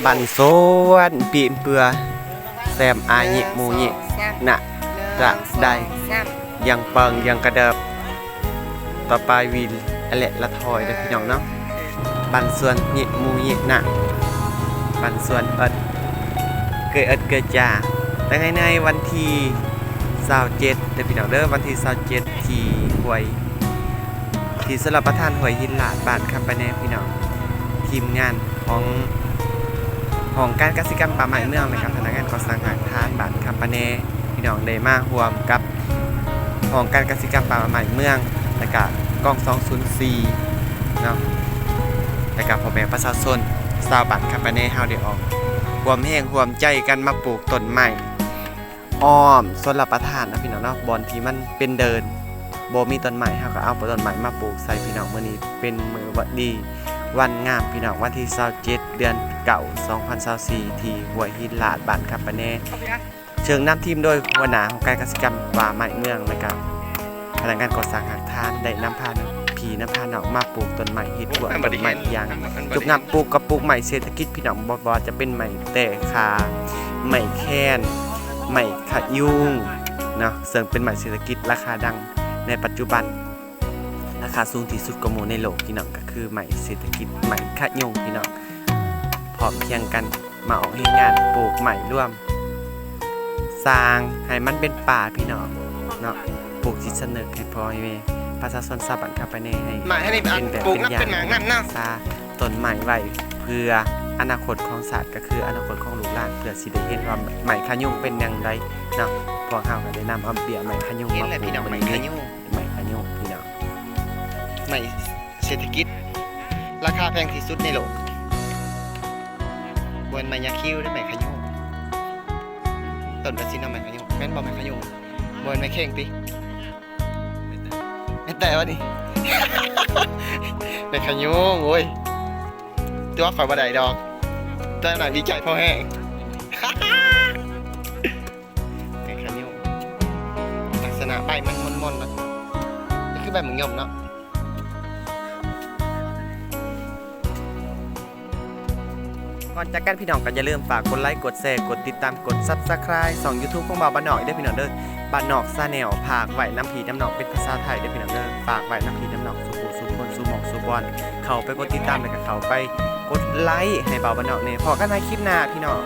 ບັນຊວນປີມເປືອ ແຊມອາຍເຍະມູເຍະ ນະ ຈະໄດ້ ຍັງເປິງຍັງກະເດີບ ຕໍ່ໄປວິນ ອະແລະລະຖອຍເດີພີ່ນ້ອງເນາະ. ບັນຊວນເຍະມູເຍະນະ ບັນຊວນເອິດ ເກີຍເອິດເກີຍຈາ ແຕ່ໃນວັນທີຊາວເຈັດເດີພີ່ນ້ອງເດີ ວັນທີຊາວເຈັດ ທີ່ຫ້ວຍ ທີ່ຊົນລະປະທານຫ້ວຍຫີນລາດ ບ້ານຄຳປະແນພີ່ນ້ອງ. ທີມງານຂອງຫ້ອງການກະສິກຳປ່າໄມ້ເມືອງ ແລະກະພະນັກງານກໍ່ສ້າງຮາກຖານບ້ານຄຳປະແນພີ່ນ້ອງ ໄດ້ມາຮ່ວມກັບຫ້ອງການກະສິກຳປ່າໄມ້ເມືອງ ແລະກະກອງສອງສູນສີ່ເນາະ ແລະກະພໍ່ແມ່ປະຊາຊົນຊາວບ້ານຄຳປະແນເຮົາ ໄດ້ອອກຮ່ວມແຮງຮ່ວມໃຈກັນມາປູກຕົ້ນໄມ້ ອ້ອມຊົນລະປະທານເນາະພີ່ນ້ອງເນາະ ບ່ອນທີ່ມັນເປັນເດີ່ນ ບໍ່ມີຕົ້ນໄມ້ ເຮົາກໍເອົາຕົ້ນໄມ້ມາປູກໃສ່ພີ່ນ້ອງ. ມື້ນີ້ເປັນມື້ວະ ດີ ວັນງາມພີ່ນ້ອງ ວັນທີຊາວເຈັດ ເດືອນເກົ້າ ສອງພັນຊາວສີ່ ທີ່ຫ້ວຍຫີນລາດ ບ້ານຄຳປະແນ ເຊິ່ງນຳທີມໂດຍຫົວໜ້າຫ້ອງການກະສິກຳປ່າໄມ້ເມືອງ ແລະກະພະນັກງານກໍ່ສ້າງຮາກຖານ ໄດ້ນຳພາພີ່ນຳພານ້ອງມາປູກຕົ້ນໄມ້ ເຮັດກວນຕົ້ນໄມ້ຢ່າງຈົບງາມ. ປູກກໍປູກໄມ້ເສດຖະກິດພີ່ນ້ອງ ບໍ່ວ່າຈະເປັນໄມ້ແຕ້ຂ່າ ໄມ້ແຄນ ໄມ້ຂະຍຸງເນາະ ເຊິ່ງເປັນໄມ້ເສດຖະກິດລາຄາດັງໃນປັດຈຸບັນ ລາຄາສູງທີ່ສຸດກວ່າໝູ່ໃນໂລກພີ່ນ້ອງ ກໍຄືໄມ້ເສດຖະກິດ ໄມ້ຂະຍຸງພີ່ນ້ອງ. ພ້ອມຄຽງກັນມາອອກແຮງງານປູກໄມ້ລວມ ສ້າງໃຫ້ມັນເປັນປ່າພີ່ນ້ອງເນາະ ປູກຈິດສຳນຶກໃຫ້ພໍ່ໃຫ້ແມ່ປະຊາຊົນຊາວບ້ານຄຳປະແນ ໃຫ້ເປັນແບບເປັນຢ່າງ ສາ ຕົ້ນໄມ້ໄວ້ເພື່ອອະນາຄົດຂອງຊາດ ກໍຄືອະນາຄົດຂອງລູກຫຼານ ເພື່ອຊິໄດ້ເຫັນວ່າໄມ້ຂະຍຸງເປັນຢ່າງໃດເນາະ. ພວກເຮົາກໍໄດ້ນຳເອົາເບ້ຍໄມ້ຂະຍຸງມາປູກ ເຫັນແລ້ວພີ່ນ້ອງ ໄມ້ຂະຍຸງ ໄມ້ຂະຍຸງພີ່ນ້ອງ ໄມ້ເສດຖະກິດລາຄາແພງທີ່ສຸດໃນໂລກ ບໍ່ແມ່ນໄມ້ຍາຄິວເດ້ ໄມ້ຂະຍຸງ ຕົ້ນກະຊິນຳໄມ້ຂະຍຸງ ແມ່ນບໍ່ໄມ້ຂະຍຸງ ບໍ່ແມ່ນໄມ້ເຄັ່ງຕິ? ແມ່ນແຕ່ວ່ານີ້ ແມ່ນຂະຍຸງ ໂອ້ຍ ຕົວະຂ້ອຍບໍ່ໄດ້ດອກ ຕົວະໜ້າວິໄຈພໍແຮງ ແມ່ນຂະຍຸງ ລັກສະນະໃບມັນມົນໆ ເນາະ ຄືໃບໝາກຍົມເນາະ. ກ່ອນຈາກກັນພີ່ນ້ອງກໍຢ່າລືມຝາກກົດໄລ ກົດແຊ ກົດຕິດຕາມ ກົດ Subscribe ຊ່ອງ YouTube ຂອງບ່າວບ້ານນອກເດີພີ່ນ້ອງເດີ ບ້ານນອກ Channel ຝາກໄວ້ນຳພີ່ນຳນ້ອງ ເປັນພາສາໄທເດີພີ່ນ້ອງເດີ ຝາກໄວ້ນຳພີ່ນຳນ້ອງສູ່ຜູ້ສູ່ຄົນ ສູ່ໝ່ອງສູ່ບ່ອນ ເຂົ້າໄປກົດຕິດຕາມ ແລ້ວກໍເຂົ້າໄປກົດໄລໃຫ້ບ່າວບ້ານນອກແດ່. ພໍ້ກັນໃໝ່ຄລິບໜ້າພີ່ນ້ອງ.